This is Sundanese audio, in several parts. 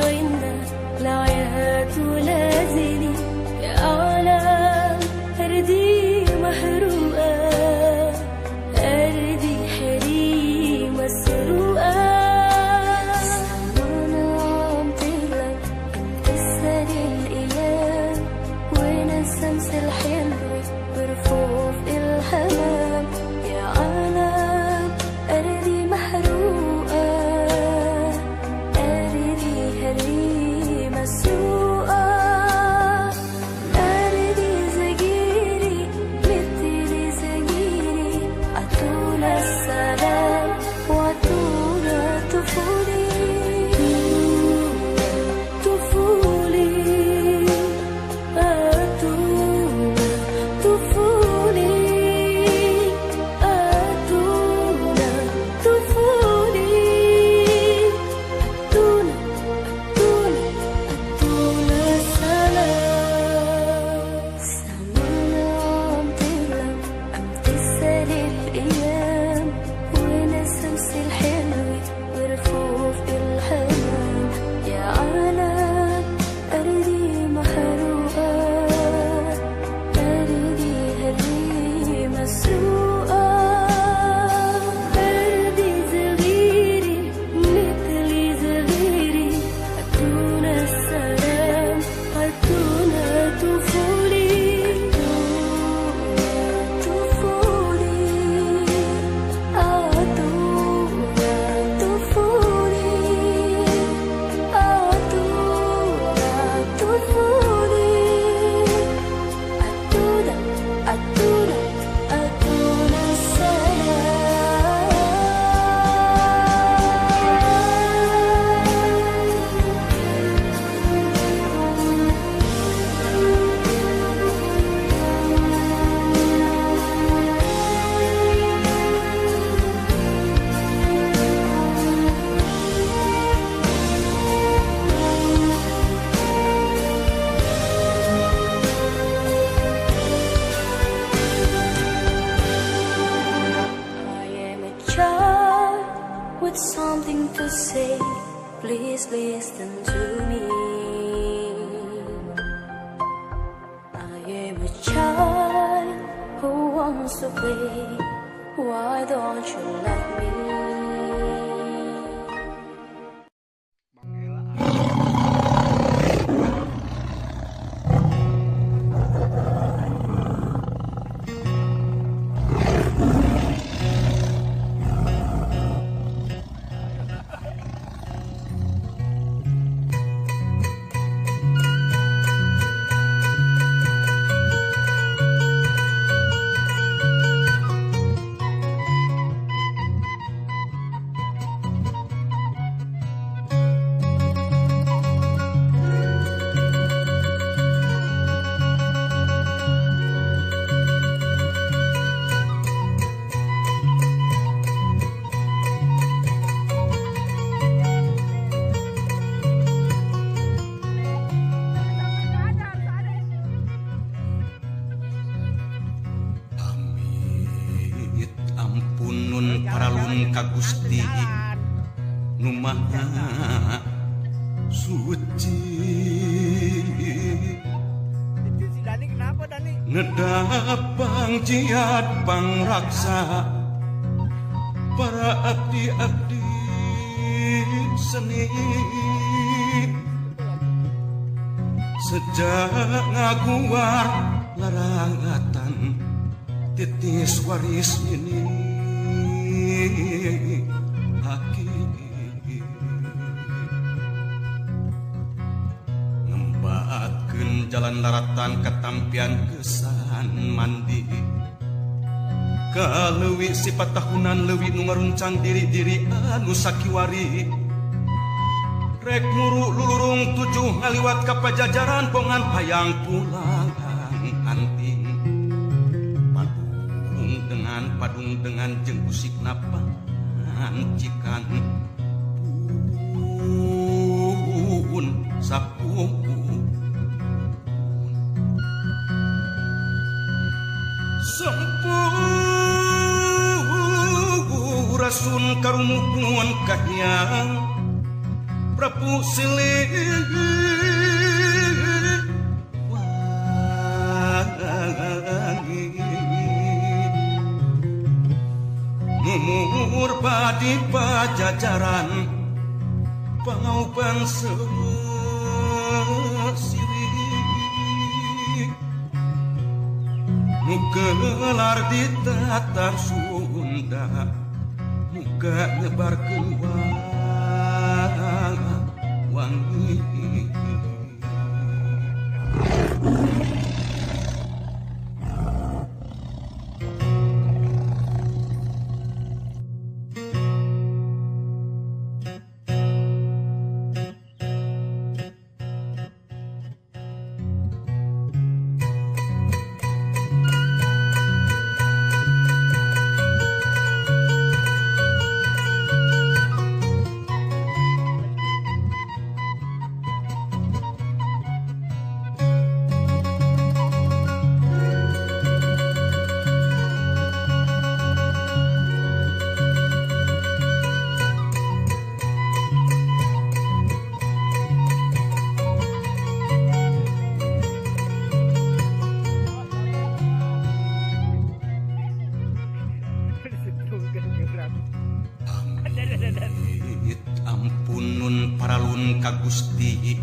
عنا لا عيات ولا زيني يا عالم أرضي محروقة أرضي حريم مسروقة سمعنا عم تهلك تسهل الأيام وين الشمس الحلوة برفوف الحمام يا عالم أرضي محروقة أرضي هري مسروقة أرضي زجيري مثل زجيري عطونا السلام وعطونا طفولي طفولي أتونا طفولي أتونا طفولي أتونا أتونا أتونا السلام سمعنا عم تهلك عم تسأل الأيام وين الشمس الحلوة ورفوف الحمام يا عالم أرضي محروقة أرضي هري مسروقة أرضي صغيري مثلي صغيري أتونا السلام أتونا طفولي طفولي أتونا طفولي أتونا طفولي أتونا أتونا أتونا السلام. I am a child with something to say. Please listen to me. I am a child who wants to play. Why don't you let me? Amit ampunun paralun ka Gusti nu Maha Suci Itu si Dani kenapa Dani? Nedapang jiat pangraksa para abdi-abdi seni sejak ngaguar larangatan titis waris ini aki ngembatkeun jalan laratan katampian kesan mandi kaleuwi sifat tahunan leuwi nu ngaruncang diri-diri anu sakiwari rek muru lulurung tujuh ngaliwat ka pajajaran bongan hayang pulang anting padung dengan jeung usikna pancikan pun sapu Sempurasun karumuhun kahiyang Prabu Siliwangi Mumur padi pajajaran pangaubang sirik nugelar di tatar Sunda muga nyebarkeun wangi. Amit ampunun paralun ka Gusti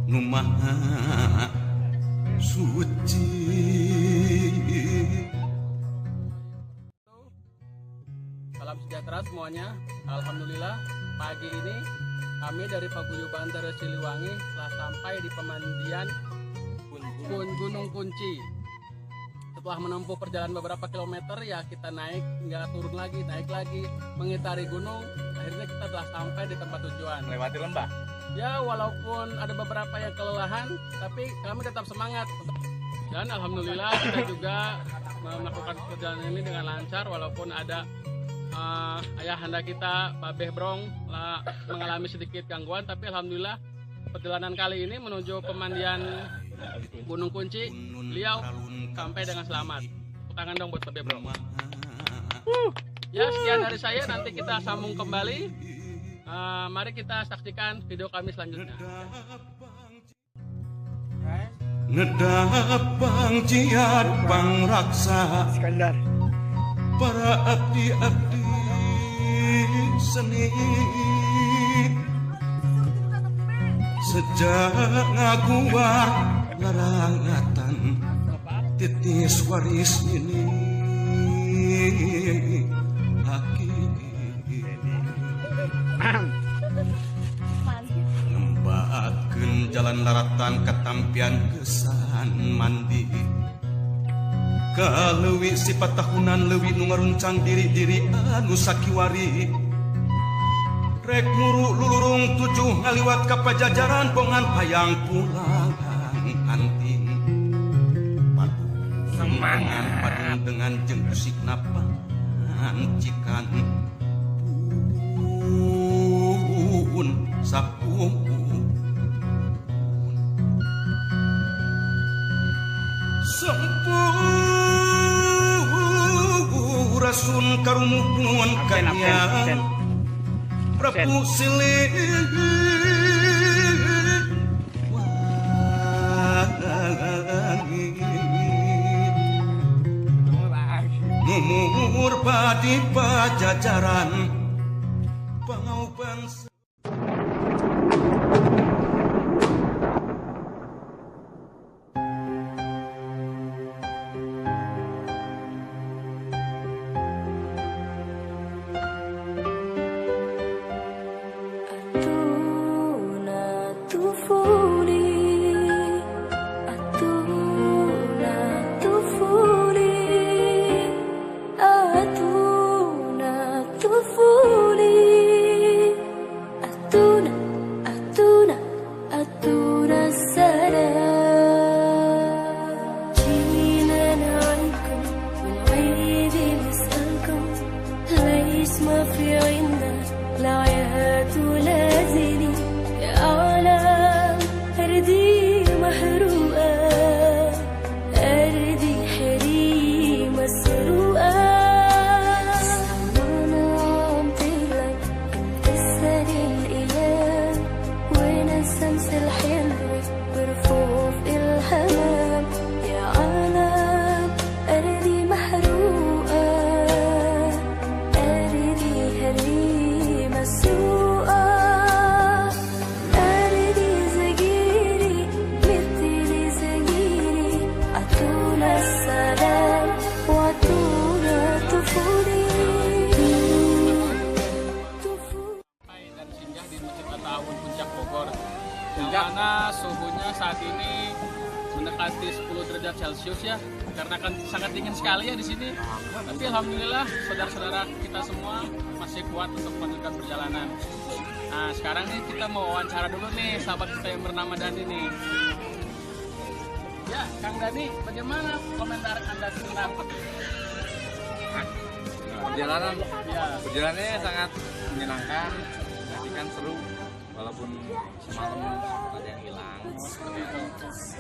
nu Maha Suci. Salam sejahtera semuanya. Alhamdulillah pagi ini kami dari Paguyuban Bantar Siliwangi telah sampai di pemandian Gunung Kunci. Setelah menempuh perjalanan beberapa kilometer, ya kita naik hingga turun lagi, naik lagi, mengitari gunung. Akhirnya kita telah sampai di tempat tujuan. Melewati lembah. Ya, walaupun ada beberapa yang kelelahan, tapi kami tetap semangat. Dan alhamdulillah kita juga melakukan perjalanan ini dengan lancar, walaupun ada ayahanda kita, Babeh Brong, mengalami sedikit gangguan, tapi alhamdulillah perjalanan kali ini menuju pemandian Gunung Kunci, beliau sampai dengan selamat. Tepuk tangan dong buat Babeh Brong. Ya, sekian dari saya, nanti kita sambung kembali. Mari kita saksikan video kami selanjutnya. Nedapang jiat pangraksa Iskandar para abdi-abdi seni sejak ngaguar larangatan titis waris ini haki ngembakeun jalan laratan katampian kesan mandi kaleuwi sifat tahunan leuwi nu ngaruncang diri-diri anu sakiwari rek muru lulurung tujuh ngaliwat ka pajajaran bongan hayang pulang anting padu semangat padu dengan jeung usikna pancikan pun sapu sempurasun karumuhun kanya Prabu Siliwangi Mumur padi pajajaran pangaubang. Atuna tufuli. Yang mana suhunya saat ini mendekati 10 derajat Celcius ya, karena kan sangat dingin sekali ya di sini. Tapi alhamdulillah saudara-saudara kita semua masih kuat untuk melanjutkan perjalanan. Nah, sekarang nih kita mau wawancara dulu nih sahabat kita yang bernama Dani nih. Ya, Kang Dani, bagaimana komentar Anda tentang perjalanan? Ya. Perjalanannya sangat menyenangkan, nanti kan seru, walaupun semalam ada yang hilang.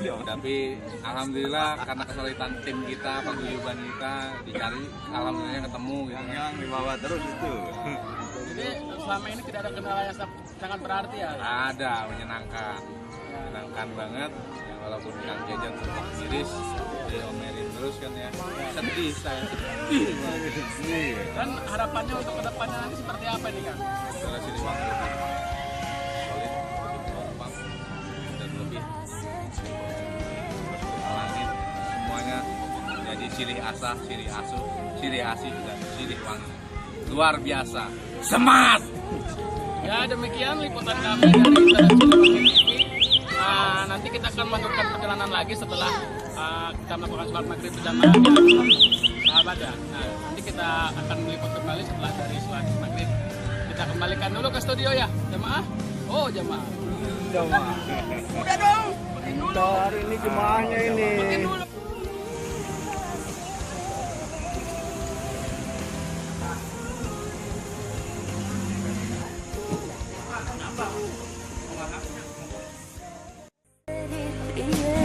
Ya, tapi alhamdulillah karena kesulitan tim kita, paguyuban kita dicari, alhamdulillah ketemu gitu. Yang hilang di bawah terus itu. Jadi selama ini tidak ada kendala yang sangat berarti ya? Ada, menyenangkan, menyenangkan banget. Ya, walaupun Kang Jajan sempat miris, diomelin terus kan ya, sedih saya. Sedih. Dan harapannya untuk kedepannya nanti seperti apa nih Kang? Saudara Siliwangi lebih solid, lebih kompak, dan lebih berpengalaman. Semuanya jadi silih asah, silih asuh, silih asih, dan silih wangi. Luar biasa. Semangat! Ya, demikian liputan kami dari Saudara Siliwangi TV. Nanti kita akan melanjutkan perjalanan lagi setelah kita melakukan sholat maghrib berjamaah ya, sahabat ya. Nah, nanti kita akan meliput kembali setelah dari sholat maghrib. Kita kembalikan dulu ke studio ya, jamaah. Oh, jamaah. Jamaah. Udah dong. Bentar, ini jemaahnya ini. Dulu. Yeah.